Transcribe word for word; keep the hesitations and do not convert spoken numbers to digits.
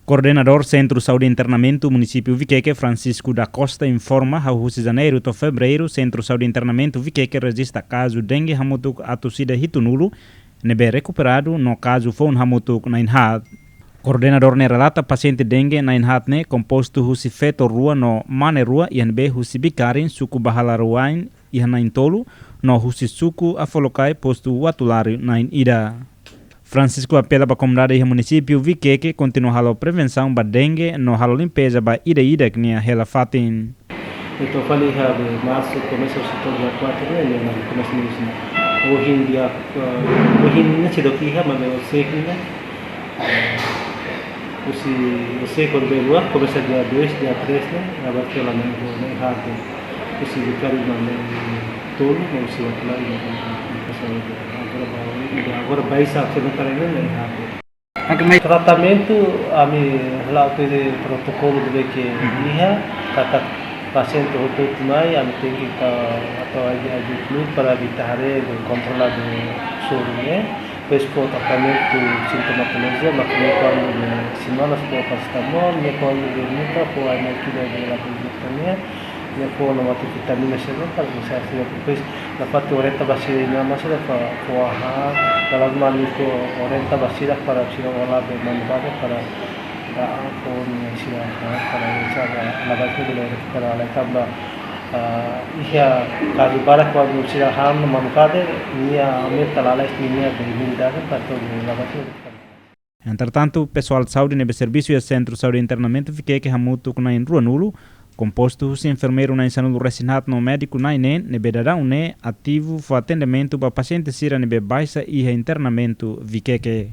Koordenadór Sentru Saúde Internamentu Munisípiu Vikeke, Francisco da Costa, informa, hahú husi Janeiru to'o Fevereiru, Sentru Saúde Internamentu Vikeke rejista kazu dengue hamutuk atus ida hitunulu ne'ebé rekuperadu no kazu foun hamutuk na'in haat. Koordenadór ne'e relata pasiente dengue na'in haat ne'e kompostu husi feto rua no mane rua, iha ne'ebé husi Bicarin, suku Bahala Ruain, iha na'in tolu, no husi suku Afolokai, postu Uatulari, na'in ida. Francisco apela ba komunidade iha munisípiu Vikeke kontinua halo prevensaun ba dengue no halo limpeza ba ida-idak nia hela fatin. Entaun, fali iha be marsu, komesa husi dia quatro ne'e, ne'e, ne'e komesa husi ne'e. Ohin dia, eh, ohin ne'e seidauk iha, maibé o sei ne'e, eh, husi, o sei kon be luar, komesa dia dois, dia três ne'e, agora ke la ne'e, ne'e hate. Husi Bicarin ne'e tolu, no husi Uatulari ne'e, ne'e, ne'e, agora ba, agora ba iha, se não tá ligado, ne'e hate. Oke, mai. Tratamentu, ami hala'o tuir protokolu ne'ebé ke iha, katak pasiente hotu-hotu mai, ami tenke ka, atu aju, aju dulu para evita haree, kontrola sorin ne'e. Depois fó tratamentu sintomatolojia, mak ne'e kuandu ne'e semana fó parasetamol, ne'e kuandu ne'e muta fó ai-mai kida de la também. Ne'e fó no mate vitamina sira para bisa sira, depois nafatin orienta ba sira inan-aman sira para fó hahán, dalam mani fó orienta ba sira para sira hola be manu bade para da fó ne'e sira hahán para sira la ba sira bele para la tamba, ah, iha kazu barak kuandu sira hahán no manu bade, nia aumenta lalais ninia imunidade para to'o la ba sira. Entretantu, pesoál saúde ne'ebé servisu iha Sentru Saúde Internamentu Vikeke hamutuk na'in ruanulu, kompostu husi enfermeiru na'in sanulu-resin-haat no médiku na'in neen, ne'ebé daudaun ne'e ativu fó atendimentu ba pasiente sira ne'ebé baixa iha internamentu Vikeke.